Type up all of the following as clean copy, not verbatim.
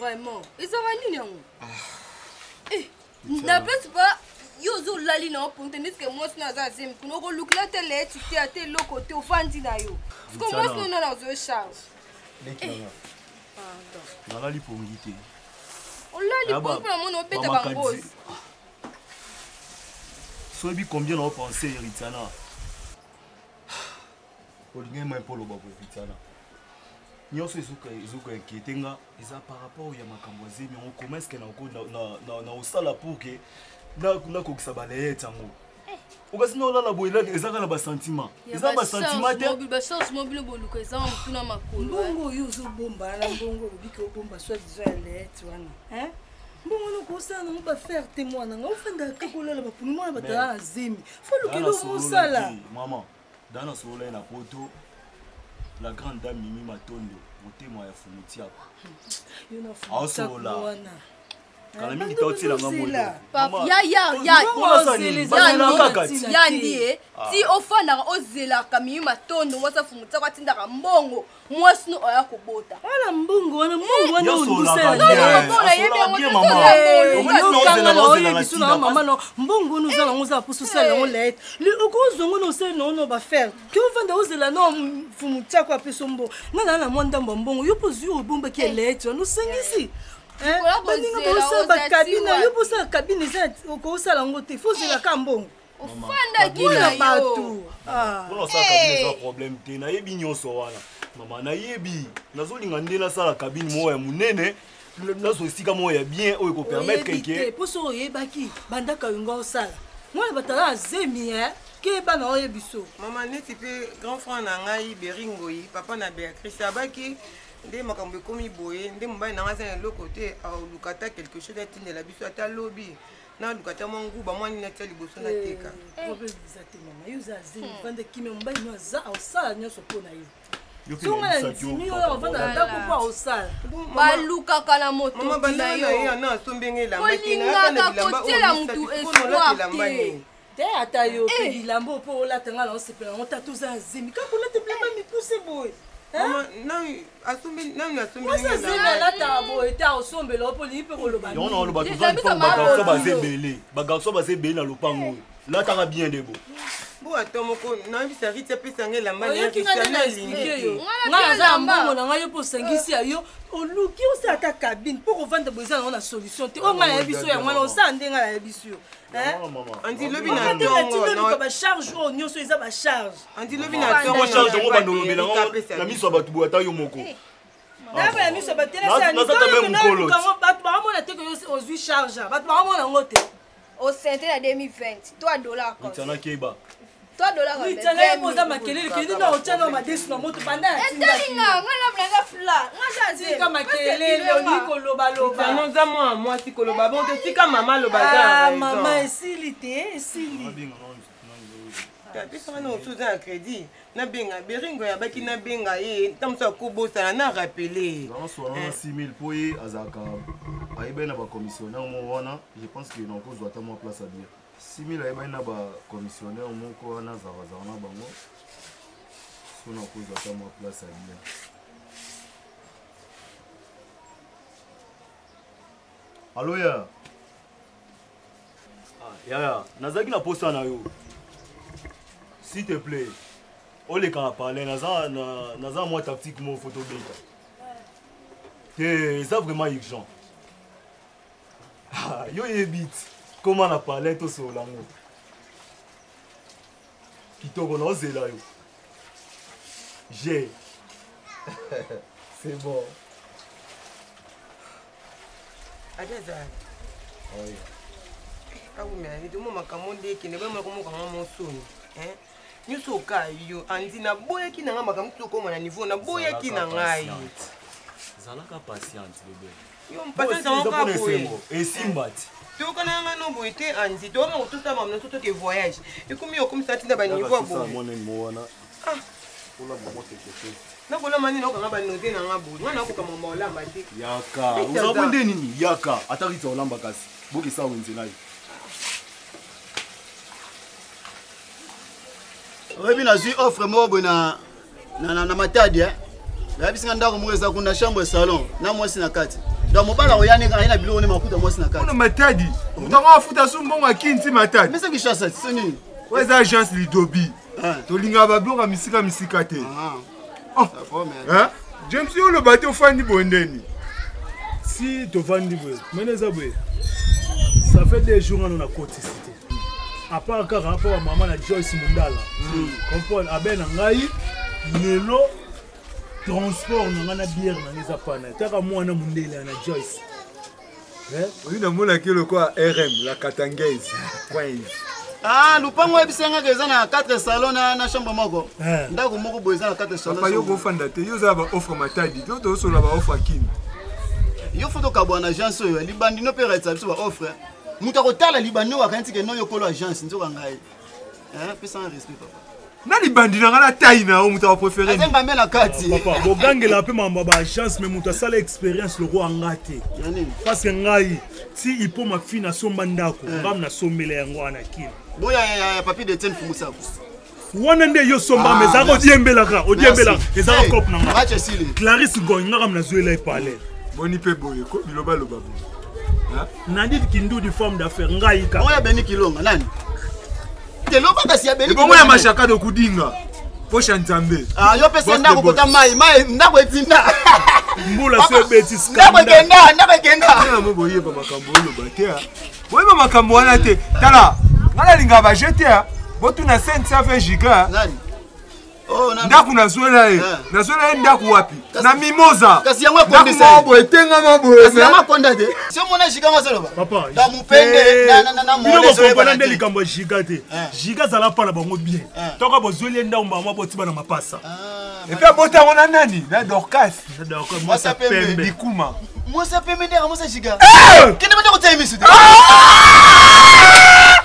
Vraiment ezalaka nini yango? Eh, na place pa yo ozolali na oponte ndeti ke mwasi no aza azemi kuna okolukela te leti te ata eloko te ofandi na yo siko mwasi no nana ozoi charge. Leki nanga, nalali pongi te. Olali pongi mpo namoni obeta bangozi. Soyebi combien na opense Heritiana? Olingai mai mpo oloba boye Heritiana, nyonso ezoka inquiété nga eza par rapport ya makambo ya zemi yango. Comment est ce que na osala pour que nakokisa baleyete yango? Okasi na olala boye, eza kaka na basentiment, eza basentiment te. Bacharge mobile boluka eza motu na makolo. Mbongo oyo ozobomba na mbongo olobiki obomba soit disant ya leyete wana, mbongo wana okosala nango bafere te. Mwana nga ofandaka kaka olala bapuni, mwana bato aza na zemi, fo lukeli omosala. Mama Dana, solola ye na poto, la grande dame Mimi Matondo, motema ya Fumutiako. Aosolola kala mingi, taotielanga Ya ndi ti ofandaka ozelaka Mimi Matondo, mwasi afumutiako, atindaka mbongo, mwasi no oya kobota. Wana mbongo wana, mbongo wana oyebiso na mama no, mbongo wana oza nango, oza mposa osala yango laete, okozongo na osala nango no bafere ke ovanda ozela no mfumu tiako apeso mbongo. Nga naa na mwa ndambo ya mbongo, yo mpo ozwi obombaki ya laete wana, osangisi baninga baosala bakabine, yo mpo osala kabine eza okosala yango te, fo ozelaka mbongo. Ofandaki na bato. Mpona osala kabine eza problème te, nayebi nyonso wana mama, nayebi. Nazolinga nde nasala kabine moko ya monene, nazwa esika moko ya bien oyo ekopermettre ke mpo soki oyebaki bandaka olinga osala, mwana bato aza na zemi ke bana oyebi so. Mama, neti mpe grand frère na ngai Beringoi, papa na Béatrice, abaki nde makambo ekomi boye, nde mobali na ngai aza na eloko te, aluka ata quelque chose atindela biso, ata lobi naluka ata mwa nguba mwa nini atia liboso nateka. Problème eza te mama, yo oza zemi, vanda kimia, mobali no aza aosala nyonso mpo na yo. Songa na ndimi oyo avanda na ndako mpo aosala. Balukaka na motoki na yo, kolingaka kotiela motu espoir te. Te, ata yo mpe bilamba mpo olata, ngai na osepela yango. Tata oza ya zemi, kaka olata bilamba mikuse boye. Mwasi azemi alataka boye te, aosombela mpo olingi mpe koloba. Yango na oloba, toza lipango, bagarçon baza ebele, bagarçon baza ebele na lopango oyo, lataka bien debo. Bo ata moko nayebisa Riti apesa ngai elamba. Oyoki ngai nde na explike yo, ngai naza na mbongo na ngai, yo mpo osangisi ya yo, oluki osala ata cabine mpo kovanda boye eza nango na solution te. Oyo ngai nayebi so yango wana, osala nde ngai nayebi so yo. Andi lobi na ntongo bacharge oyo nyonso eza bacharge. Andi lobi na ntongo charge yango bandolobela na miso ya bato boye, ata yo moko. Nayeba ya miso batelesbato bakamona te ke ozwi charge, bato bakamona yango te. Osente na 2020 3 dollar. Itiana keba. 3 dollar. Itiana ye oza makelele, kende na otya na madesu na moto banda. Etalinga nga na blanga fla nga. Tika makelele, olingi kolobaloba. Oza mwana mwasi, koloba bon te, tika mama aloba. Mama, esili te, esili. Apesanga na mosusu oza na crédit, nabenga Beringo yabaki, nabenga ye ntango mosusu akobosana na rappeler. Na 6000 mpo ye azalaka ayebani na bacommissionnaire moko wana, je pense que nakozwa ata mwa place ya bien. 6000 ayebani na bacommissionnaire moko wana, azalaka na bango, so nakozwa ata mwa place ya bien. Alo ya yaya, nazalaki na posa na yo, s'il te plaît oleka na palais, naza naza mwa tactique moko fo tobeta te, eza vraiment urgent. Yo yebi ti koma na palais, tosolola yango kitoko, naozela yo. J'ai c'est bon. Ata ezala awumela neti omo makambo nde ekende bayomaka mokanga mosoni nyonso oka yo andi naboyaki na ngai makambo tokoma na niveau naboyaki na ngai. Zalaka patiente, bebe. Yo patiente yango kaka boye. Esimba ti. Tokana nga no boye te andi tokama kotosala makambo nyonso, toke voyage ekomi okomisa ntina baniveau ya boye. Mwana mo wana olamba mwa quelque chose. Nakolamba nini? Okanga banote na nga boye, nga nakoka mama olamba te. Yaka ozala nde nini, yaka ata Rita olamba, kasi bokisa wenze na yo. Oyebi, nazwi offre moko boye na Matadi, eh? Bayebisi nga ndako moko eza kuna, chambre, salon na mwasi na kati. Donc mobali akoya ne aye na biloko ne makuta mwasi na kati. Mpona Matadi, moto yango afuta su mbongo ya Kin ti Matadi. Mais c'est Kinshasa, c'est nini? Oyo eza agence Lidobi. Tolingaka babiloko ya misika misika te. Oh. Hein? James, yo oloba te, ofandi boye ndeni? Si tovandi boye, mene eza boye. Ça fait 2 jours ngano na kotisi te. À part kaka mpo ba mama na Joyce Mundala. Comprendre abe na ngai lelo transport na ngai na bière na ngai eza pana. Taka mwana mundele na Joyce. Oyi namonaki lokola RM la Katangaise 15. Ah, lupango oyebisi nga ke eza na 4 salon na chambre moko. Ndako moko boye eza na 4 salon. Papa, yo kofanda te, yo oza ba offre Matadi, to tozosola ba offre Kin. Yo faut tokabwana na agence oyo, libandi no mpe eraitisa biso ba offre. Moto akotala libandi oyo akanisi ke no yo kolo agence, nzoka ngai. Pesa nga respect, papa. Na libandi na nga na taille na yo, moto akopréféré. Aza ngambe na kati. Papa, bogangela mpe mambo ya baagence, mais moto asala expérience lokola nga te. Ya nini? Parce que ngai ti ipo mafi nasomba ndako, ngam nasombela yango wana Kini. Bo ya papi de Etienne Fumusako. Wana nde yo somba, Ah, mais ezalaka merci. odiembelaka, odiembelaka. Merci. Ezalaka Hey, cope na nga. match esili. Clarisse Goy, ngaka nazwela epale. Boni mpe boye ko bilobaloba boye. Nadine Kindudi, femme d'affaires, ngai kaka. Bongo ya Beni Kilonga nani? Te loba kasi ya Beni. Ebongo ya Mashaka de Kudinga. Posha Nzambe. Ah, yo pesa Boss ndako de boss. kota mai, mai ndako etinda. Mbula so ebeti Ndako scandale. ekenda, ndako ekenda. Tala mo boyeba makambo oloba te. Ah. Boyeba makambo wana te. Tala, nga nalingaka ba jeu te. Ah. Botuna 520 giga. Nani? Oh, nani? Ndako nazwela ye. Ah. Nazwela ye ndako wapi? Na Mimoza. Kasi yango Ndako akondisa moko ye. boye etengama boye. Kasi yango akonda te. Si omona giga ngo azoloba. Papa, Na mupende, na bino mole ezoyebana bokompana nde te. likambo ya giga te. Giga azala mpa na bango bien. Toka bozweli ye ndako mbama botiba na mapasa. Et puis abota yango na nani? Na Dorcas. Na Dorcas, Mwasi ya pembe. pembe. Likuma. Mwasi ya pembe nde mwasi ya giga. Kende banda kotia ye misu te.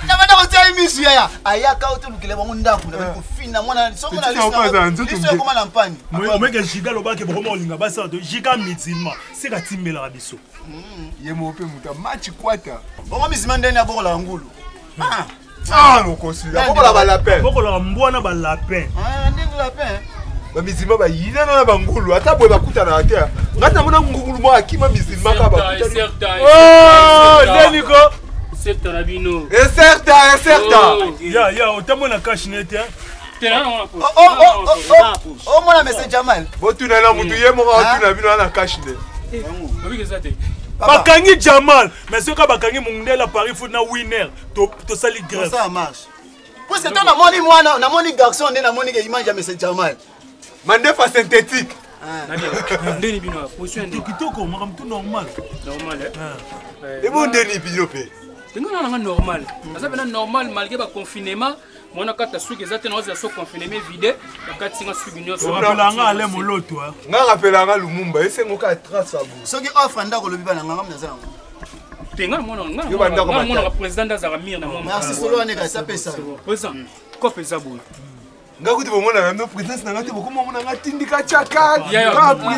Na banda kotia ye misu yaya. Ayaka oyo tolukela bango ndako na bali kofina mwana soki na Petit liso na na nzoto liso ekoma na mpani. Omeke giga alobaki bokoma kolinga basala to giga musulman seka timbelaka biso. Ye moko mpe moto amachi kwata. Bongo misima ndeni abokolaka ngulu. Ah. Ah, lokosi. Abokolaka ba lapin. Abokolaka mbwa na ba lapin. Ah, ndenge lapin. Bamizilma bayinana na bangulu, ata boye bakutanaka te. Ngai namona ngulu moko akima mizilma kaka bakutani. Oh, Deniko. Secteur na bino. Ecerta, ecerta. Oh. Ya ya otambo na cash net hein. Te na na Oh, oh, oh, oh, oh. Oh, mona monsieur Jamal. Botuna na mutu ye moko atuna bino wana cash ne. Babiki eza te. Bakangi Jamal, mais soki bakangi mundela Paris foot na winner, tosali grève. Ça marche. Puisque toi namoni mwana, namoni garçon nde namoni ke image ya monsieur Jamal. Mandefa synthétique. Ndeni bino position ndeni. Kitoko makambo tout normal. Normal eh. Ebo ndeni bino pe. Tenga na nga normal. Aza pena normal malgré ba confinement. Mwana kata suki eza te na ozala so confinement vide, bakati nga suki nyonso. Rappelanga nga Ale Moloto hein. Nga rappelanga Lumumba, esengo ka trace abu. Soki offre ndako lobi bana nga nga nazala ngo. Te nga mwana nga Yo bandako nga mwana matata. président azaka mire na mwana. Merci solo wana kasi apesa. Président, kope eza boye. Nga kuti bomona na présence na nga te, bokoma mona nga tindika chaka.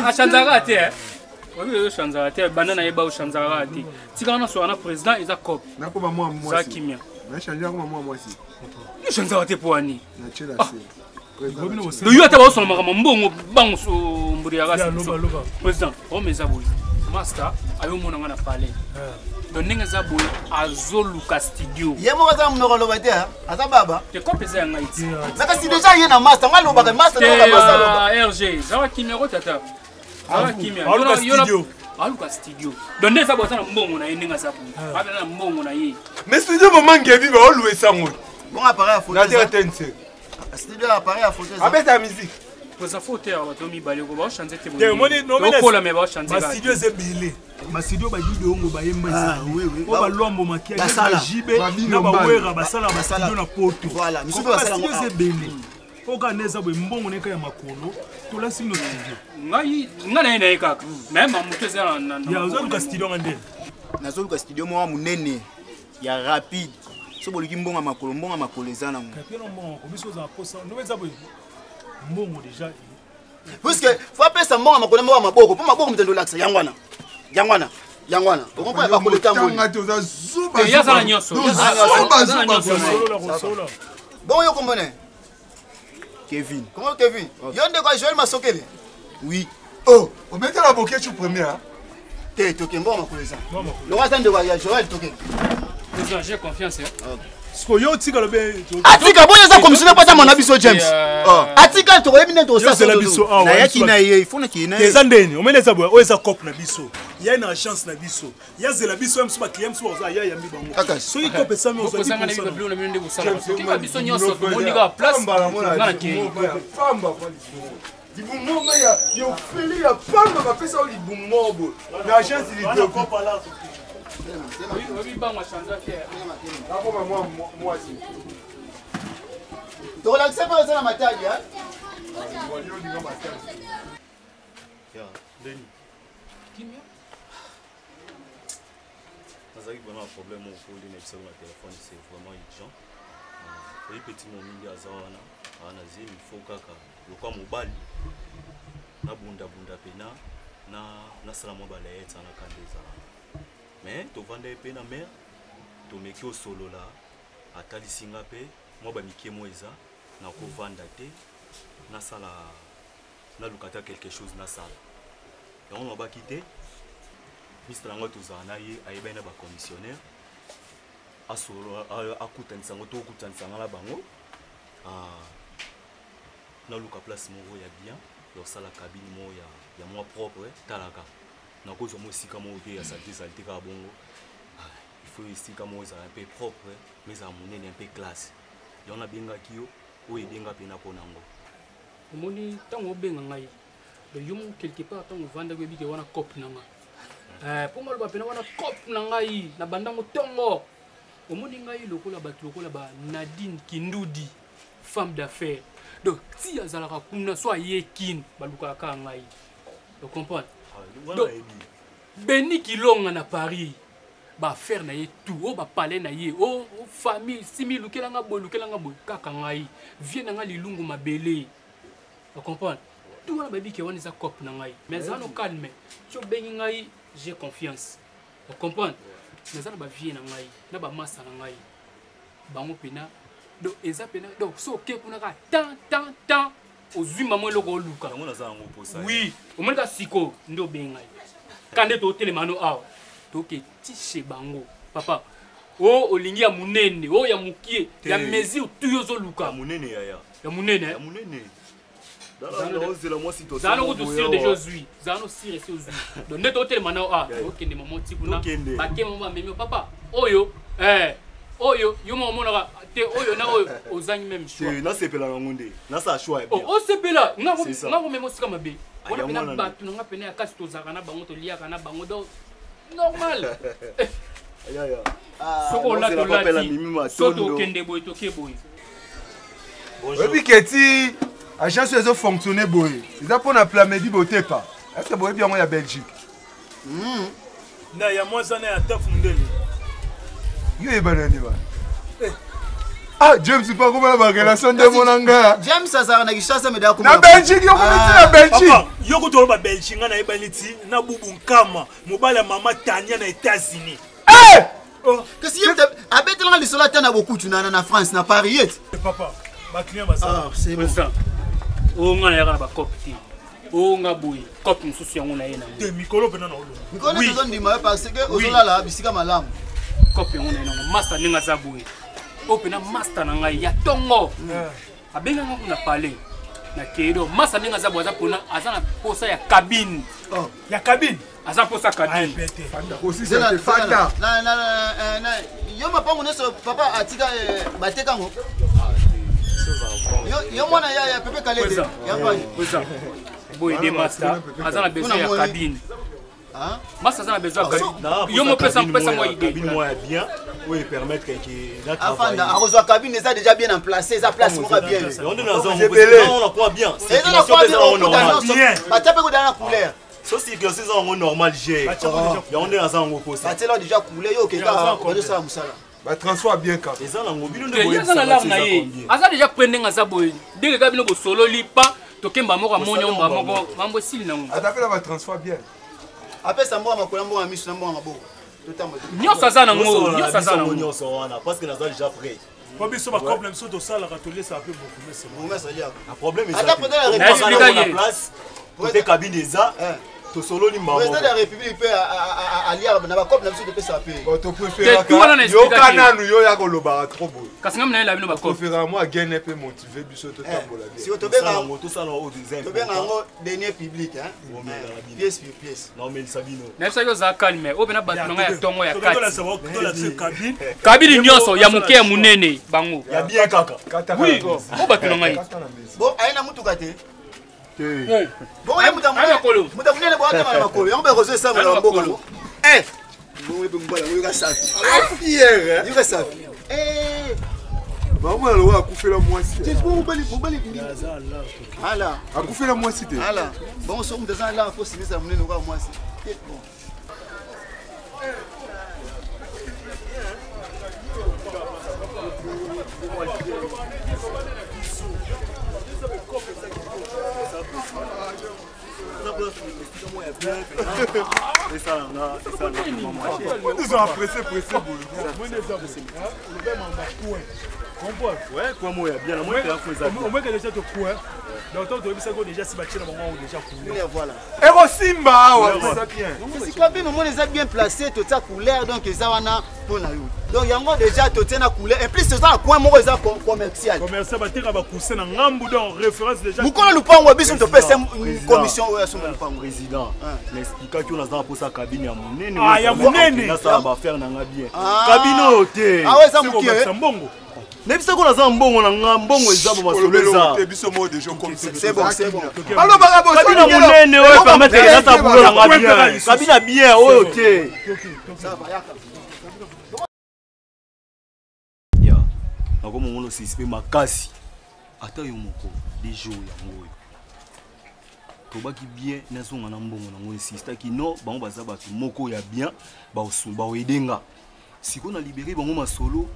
Achanzaka te eh. Oyebi ozochanzaka te, banda nayeba ochanzaka te. Tikaka na soka na président eza cope. Nakoma mwa Za mwasi. kimia. Na changer akoma mwa mwasi. Ochanzaka te po ani. Na chela se. Do yo ata baosala makambo mbongo bango so mburi ya Ya, kasi. loba, loba. Président, rome eza boye. Master ayomona nga na palais. Donc ndenge eza boye azoluka studio. Ye moko aza monoko aloba te, ah. Aza baba. Te cope eza ya ngai ti. Mais kasi déjà ye na master, nga alobaka master Te nde master aloba. RG, zawa kimia ko tata. Zawa kimia. Aluka studio. Aluka studio. Donc ndenge eza boye aza na mbongo na ye ndenge aza boye. Aza na mbongo na ye. Mais studio bomange bi ba oluwe sango. Bon appareil à photo. Na te TNC. Studio appareil à photo. Abeta musique. Président faut te bato mibale ko baochanze te Te omoni okola me baochanze ba studio eza ebele. Ba studio ba Dido Ongo bayemba Ah, ezali. oui, oui. Oyo ba Lwambo Makiadi, Basala. ba JB, Babino na ba Mbala. Wera basala ba Basala. studio na poto. Voilà, misusu Ko ba basala studio yango eza ebele. Oyo nde eza boye mbongo neka ya makolo, tolasi bino studio. Ngai ngai na ye na ye kaka. Mais mamutu eza na Ya ozoluka studio nga nde. Nazoluka studio moko monene ya rapide. So boluki mbongo ya makolo, mbongo ya makolo eza nango. Kapena mbongo biso ozala posa. Ndo eza boye mbongo déjà. Puisque faut apesa mbongo makolo moko ya maboko, po maboko mutendo lakisa yango wana. Yango wana. Yango wana. Okompa bakolo tamboli. Tanga te oza zuba. Te, yaza na nyonso. Zuba, Yaza na zuba, zuba. nyonso. Solola kosolola. Bongo yo kombone. Kevin. Comment Kevin? Yo ndeko ya Joël Masokele. Oui. Oh, Obetela Bokechu premier. Te toke mbongo makolo eza. Lokola aza ndeko ya Joël toke. Président, j'ai confiance. Hein? Siko yo tika lobe. Atika boye eza commissionnaire pasa mwana biso James. Atika tokoyebi nde tosala biso awa. Nayaki na ye, il faut nakei na ye. Eza ndeni, omene eza boye, oyo eza cop na biso. Ya na agence na biso. Ya zela biso ya mosusu ba client mosusu baza ya yambi bango. Soki cop esami ozali Bokosanga na biso na bino nde bosala. Soki ba biso nyonso tomoni kaka place nga na kei. Pamba kwa libumu moko ya ofele ya pamba bapesa yo libumu moko boye na agence lidobi akoma mwa mwasi tokolakisa mpe oza na matadi olinga matadi nazalaki vraiment na problème moko nde nayebisaki na telefone c'est vraiment urgent oyi petit momi nde aza wana aa na zemi fo kaka lokwa mobali nabundabunda mpena nasala mwa balayete wana kanda ezala mais tovanda ye mpe na mare tomeki osolola atalisi nga mpe mwa bamike mwa eza nakovanda te nasala naluka ata quelque chose nasala yango nabaki te mister na ngai tozala na ye ayebani na bacommissionnaire asolo akutanisa yango to okutanisa nga na bango ah, naluka place moko ya bien ya kosala cabine moko ya, ya mwa propre talaka nakozwa mwa esika moko te ya salite salite kaka bongo ah, il faut esika moko ezala mpe propre mais ezala monene mpe classe yango nabengaki yo oyo ebenga mpena mpo nango Omoni ntango obenga ngai donc yo moko quelque part ntango ovandaki oyebi ke wana cope na ngai eh, mpo ngaloba mpena wana cope na ngai na bandango ntongo omoni ngai lokola bato lokola ba Nadine Kindudi femme d'affaires donc ti azalaka kuna so aye kin balukaka kaka ngai ocomprendre ah, donc Beni Kilonga na Paris ba affaire na ye tout oyo ba palais na ye o oh, famille simi lukela nga boye lukela nga boye kaka ngai vie na ngai lilungu mabele ocomprendre tout wana bayebi ke wana eza cope na ngai mais aza no calme ti obengi ngai j'ai confiance ocomprendre naza na bavie na ngai na bamasa na ngai bango mpena donc eza mpena donc so oke kuna kaka tan tan tan ozwi mama eloko oluka yango naza yango posa oui omoni ka sikoyo nde obengi ngai ka nde totelema no awa toke ti chez bango papa o olingi ya monene o ya mokie ya mesure tu yo ozoluka ya monene yaya ya monene ya monene zala kutu sire deja ozwi zala no sire esi ozwi donc nde totelema nao a okende mama ti kuna bake mama bamemi papa oyo eh, oyo yo moko omonaka te oyo na oyo ozangi meme choix nasepela nango nde nasala choix ya bien oh, osepela nga komema osika mabe wana mpena bato na nga mpena ya kasi tozalaka na bango toliaka na bango donc normal ah, soki olati olati so tokende boye toke boye oyebi ke ti agence oyo ezofonctionne boye eza mpo na plamedi botepa estce boyebi yango ya belgique hmm. na ya mwasa na ya tafu ndele yo oyebana nde ba eh. ah james mpo akomana barelation nde mona nga james azalaka na kinshasa me na belgique yo komi ti na ah. belgique yo kutu oloba belgique nga nayebani ti na bubu nkama mobali ya mama tania na états-unis eh! oh. kasi ye abetelanga lisolo ata na bokutu na na france na paris ye eh, papa baclient baza ah, président oyo nga nayaka na bacope te oyo nga boye cope mosusu yango na ye nango te mikolo mpena na olonga mikolo nde tozondima yo parce que ozolala bisika malamu cope yango na ye nango masta ndenge aza boye oyo mpena masta na ngai ya ntongo abenganga kuna palais na kedo masta ndenge aza boye aza pona aza na posa ya cabine oh. ya cabine aza mposa cabine yo mapango nyonso papa atika eh, bateka yango yo mwana ya pepe kalete ya boye de masta aza na besoin ya cabine masta aza na besoin ya cabine yo mopesa mpesa mwa idée cabine mwa ya bien oyo epermettre ke na afanda akozwa cabine eza déjà bien en place eza place moko ya bien yango nde naza kwa bien eza na kwa bien batia mpe kodala na couleur so circulation eza yango normal g yango nde naza yango posa batiela déjà couleur yo okeka bazosala mosala batransport bien kaka eza nango bino nde aza na lare na ye aza déjà pre ndenge aza boye ndenge kaka bino bosololi pa tokemba moko amoni omba moko mambo esili nango ata mpe na batransport bien apesa mbongo makolo mbongo ya miso na mbongo ya maboko nyonso aza nango nyonso aza nango nyonso wana parce que naza déjà prêt po biso bacople biso tosalaka tolesaka mpe bourgmestre problème eza place kote cabine eza eh. Tosololi mbamo. Président de la République mpe aliaka na bacope na biso topesaka mpe. Topréféraka nanu yo ya kolobaka trop boye. Kasi ngai nayela bino bacope. Préféraka mwa gene mpe motive biso totambola bien. Siko tobenga yango tosala oyo design. Tobenga yango denier public hein. Pièce par pièce. Naomelisa bino. Nayebisaki oza calme oyo mpena bato na ngai ya ntongo ya kati. Kabili nyonso ya moke ya monene bango. Ya bien kaka. Oui, oyo bato na ngai. Bon, aye na mutuka te. Bongo ye moto monene boatama na makolo yango bakozo esangola bamboka yango bongo mpe mobala yango yoka safi yoka safi bamona lokola akufela mwasi mobali ala akufela mwasi te ala bongo soki moto aza ala fo simisa monene okoka mwasi bon. Nous pressé, pressé, Ouais, quoi, moi, bien, moi, au moins que déjà te coin. Donc, toi, tu as déjà si bâti na bango déjà couleur. Voilà. Ekosimba awa, eza bien. Esika bino omoni eza bien placé, totia couleur donc eza wana mpo na yo. Donc yango déjà totie na couleur et plus toza na coin moko eza commercial. Commercial bateka ba coussin na ngambu donc référence déjà. Mokolo lupango ya biso topesa commission oyo asomba lupango. Président, naexplikaki oyo naza na mposa cabine ya monene. Ah, ya monene. Nasala ba affaire na nga bien. Cabine oyo te. Ah, eza mokie. Mbongo. Nayebisaki oyo naza mbongo na nga, mbongo eza bo masolo eza. Balobaka Cabine ya monene oyo permettre nasala boulot na nga bien. Cabine ya bien oyo te. Ya, nakomongono suspect makasi. Ata yo moko, des jours yango oyo. Tobaki bien nazonga na mbongo nango insistaki non bango baza bato moko ya bien baoyede nga sikoyo na libere bango masolo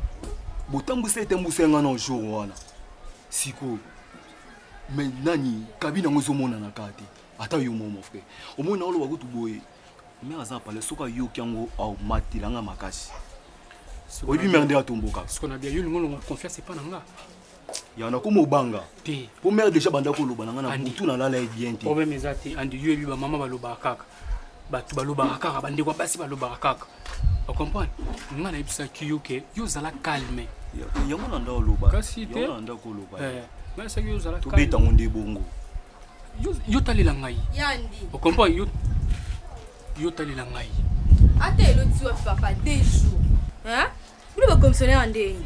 botambwisa etambwisa nga na jour wana sikoyo mais nani kabine yango ezomonana kaka te ata yo moko mon frère omoni na oloba kutu boye mare aza pale soki ayoki yango aomatela nga makasi oyebi mare nde atombokaka sikoyo na bia yo lingo longa confiance epa na nga ya nakoma obanga te po mare déjà banda koloba na nga na butu nalala ye bien te problème eza te andi yo yebi bamama balobaka kaka bato balobaka kaka bandeko ya basi balobaka kaka ocomprendre nga nayebisaki yo ke yo ozala calme yango na nda oloba kasi te yango na nda koloba nga nayebisaki yo ozala tobeta yango nde bongo yo talela ngai yandi ocomprendre yo talela ngai ata eloti wapi papa deux jours hein bino bacommissionnaire ya ndenge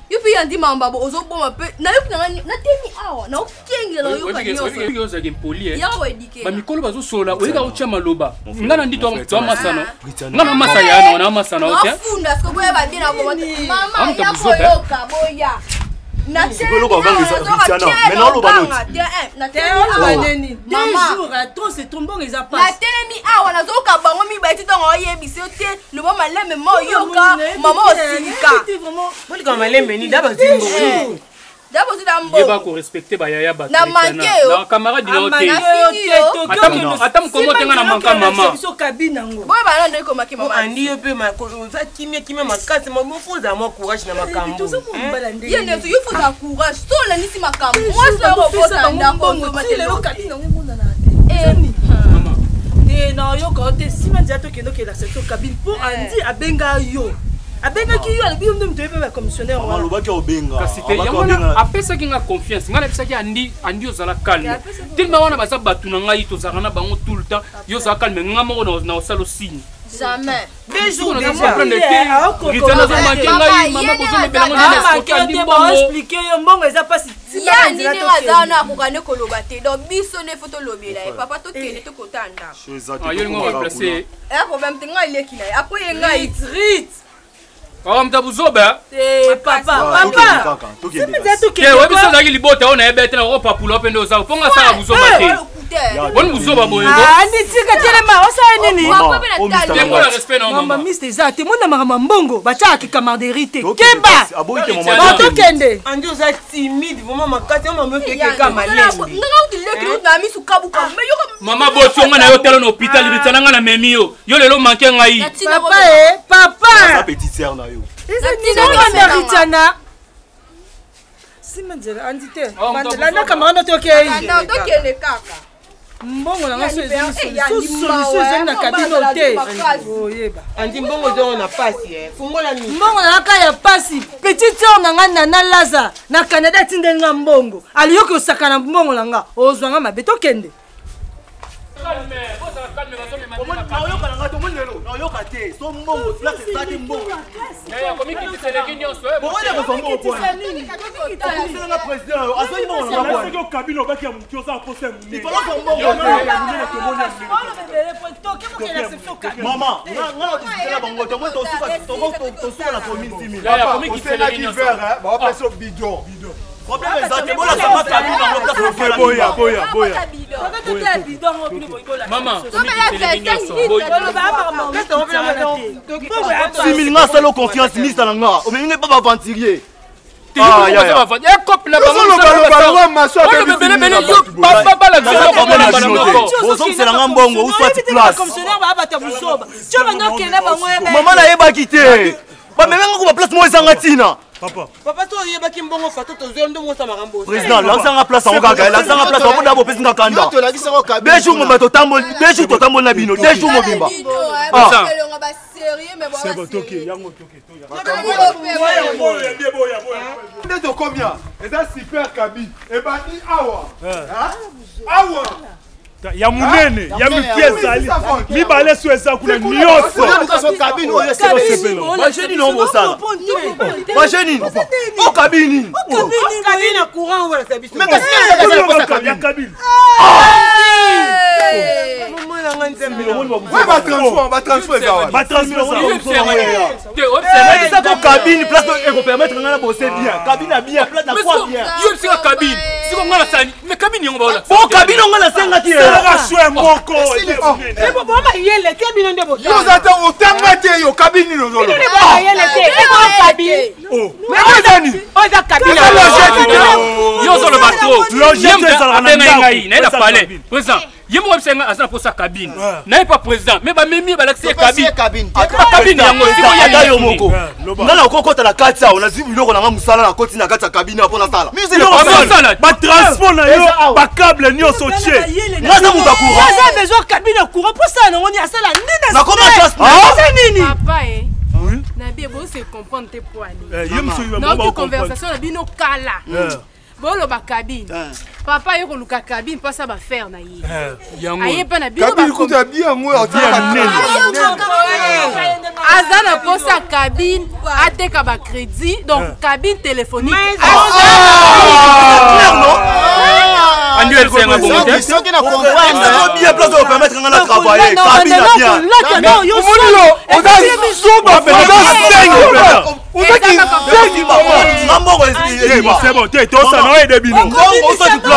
yo mpe yandi mamba ozoboma mpe nayoki nanga natemi awa naokengela nayoka nyonso ozalaki impoli yaka koedike bamikolo bazosolola oyeka otya maloba nga na ndi toamasano nga na masa ya na masano te afunda siko boya babie na boma mama ya koyoka boya natelemi awa nazoyoka bango mibale ti ntango oyebisa yo te loba malembe ma oyoka mama osilika bolika malembe nini da bazwi mbongo da bozwi na mbongo yeba korespecte bayaya bato na manke yo na camarade na yo te ata mokomo te nga na manka mama boye bana nde ekomaki mama andi yo mpe oza kimia kimia makasi mofo ozala mwa courage na makambo ye ndeso yo fo ozala courage so olandisi makambo mwasi oyo kobota ndako te nayoka yo te nsima nzela tokende okelakisa biso kabine mpo andi abenga yo abengaki yo alobi yo nde moto oyebi bacommissionnaire alobaki obenga kasi te yango wana apesaki nga confiance ngai nayebisaki andi andi ozala calme telema wana baza bato na ngai tozalaka na bango tout le temps yo ozala calme nga moko na osala osigne jamais deux jours déjà rizanazomanke ngai mama bozolobela ngo yo mbongo eza mpasi ya nini aza wana akoka nde koloba te donc biso nde fo tolobela ye papa tokende tokota ndako yo lingo remplace eya problème te ngai leki na ye apo ye ngai rit kaka moto ya buzoba papa papa oyebi so ozalaki libota oyo nayebi te na okopapula mpe nde oza mpo nga asala buzoba te boni buzoba boye andi tika telema osala nini tembola respect na mama miste eza te mona makambo ya mbongo batiaka camaraderie te keba tokende andi oza timide vraiment makasi yo mama okekeka malembe mama boti yo nga na yo tala na hôpital ritana nga na memi yo yo lelo manke ngai papa e papa petite sœur na yo eza ritana nsima nzela andi te landa camarade tokei tokende kaka. Mbongo na nga so solution ezali na kabino te. Oyeba. Andi mbongo ezongo na pasi eh. Fungola miso. Mbongo na nga ya pasi. Petite sœur na nga Nana Laza na Canada atindeli nga mbongo. Aliyoki osaka na mbongo na nga. Ozwa nga mabe tokende. Naoyoka na nga te, omoni lelo naoyoka te, so mbongo place eza te, mbongo bokoya kozwa mbongo pwana okomiselanga président oyo azwaki mbongo na nga pwana soki okabino obaki ya moki oza posa ya monene ifalozwa mbongo mama nga na tosukela bango tomoni tosuka na commune 6000 osenaki verre bawapesa bidon. Problème eza te, bolakisa kabine yango place. Boya boya boya. Mama, simili nga asala confiance mista na nga omemi ngai pa baaventurier. Bozongisela nga mbongo uswati place. Mama, nayebaki te, bamemi nga ko baplace moko ezanga ntina. Papa, papa, so oyebaki mbongo fato tozwa nde mosa makambo. Président, lakisanga place yango kaka, lakisanga place yango da bopesi nga kanda. Deux jours mobimba totamboli, 2 jours totamboli na bino, 2 jours mobimba. C'est bon, toke yango, toke. Nde tokomia eza super cabine ebandi awa awa. Ya monene ya mike ezali mibale, so eza kuna nyonso. Baje nini obosala? Baje nini o cabine nini? Cabine ya courant oyo biso. Ya cabine. Batransfert eza wana. Batransfert cabine, place ekopermettre nga na bose bien, cabine ya bien, place na quoi bien. Yo bisika cabine siko nga nasani, mais cabine yango baola. Bo cabine onga nasengaki. Salaka choix moko. Bomayele te, bino nde. Yo oza te, otanga te, yo cabine nini ozoloba? Bomayele te, eza cabine. Ezani. Oyo eza cabine. Yo ozoloba trop. Logette ezalaka na na ngai naye na ndako. palais président ye moko abisa nga aza na posa cabine naye pa président, mais bamemi ye, balakisi ye cabine, bacabine yango. Ata yo moko, nga na okokota na kati awa, nazwi biloko na nga mosala, nakoti na kati ya cabine mpo nasala. Osala. Batransport na yo, bacable nyonso tie. Nga aza moto ya courant. Aza besoin cabine ya courant mpo sala nango nini? Asala nini? Nakoma chance. Asa nini? Papa e nabi bose comprendre te po ani. Ye mosusu. Naoki conversation na bino kala, boloba cabine. Papa ye koluka cabine mpo asa baaffaire na ye, aye mpe na bino. Cabine kutu ya bien yango. Aza na posa cabine ateka bacrédit, donc cabine téléphonique. Andi oyebisenga bongo te. Soki na comprendre bien, place oyo permettre nga na travailler, cabine ya bien. Omoni yo oza zoba, oza zengi, oza kizengi. Nga mbongo. C'est bon te, tosala oyede bino. Mbongo osati place.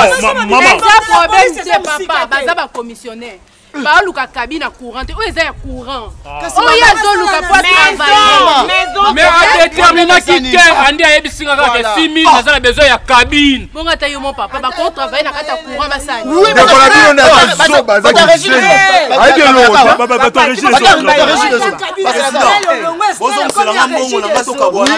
Mama. Eza problème te papa, baza bacommissionnaire, baoluka cabine ya courant te, oyo eza ya courant, oyo azoluka po atravaille. Mais adéterminaki te, andi ayebisinga kaka 6000, naza na besoin ya cabine. Bongo ata yo mo papa, bakotravaille na kati ya courant, basali. Ndeko na bino nde aza zoba, aza kizengi, ayebi eloko te. Bato ya régie. Bozongiselanga mbongo na nga, tokabwana.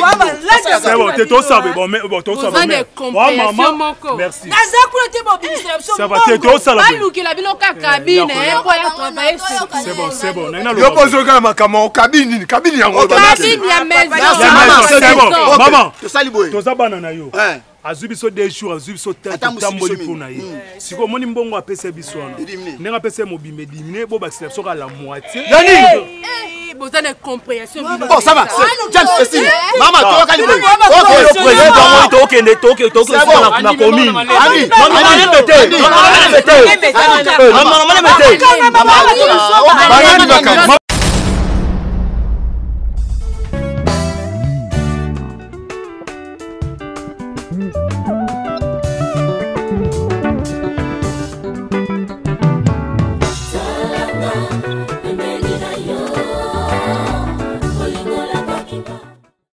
C'est bon te, tosala bon, mais bon, tosala. Boza na compréhension moko. Merci. Naza kuna te, bobimisela biso. Ça va te, tosala boye. Balukela bino ka cabine po ya travaille. C'est bon, c'est bon, naina. Yo mpo ozokala makambo cabine nini? Cabine yango. Cabine ya maison. C'est bon maman. Tosali boye. Toza bana na yo, azwi biso 2 jours, azwi biso te, totamboli mpo na ye. Sikoyo omoni mbongo apesa biso wana, ndenge apesa ye mobimba ediminuer, bobakisela biso kaka la moitié. Yani. Boza na compréhension. Bon, ça va, James esili. Mama, toyokani boye. Oyo président yango, tokende tokende na commune. Mama, malembe te, mama, malembe te, mama, malembe te. Banani makambo.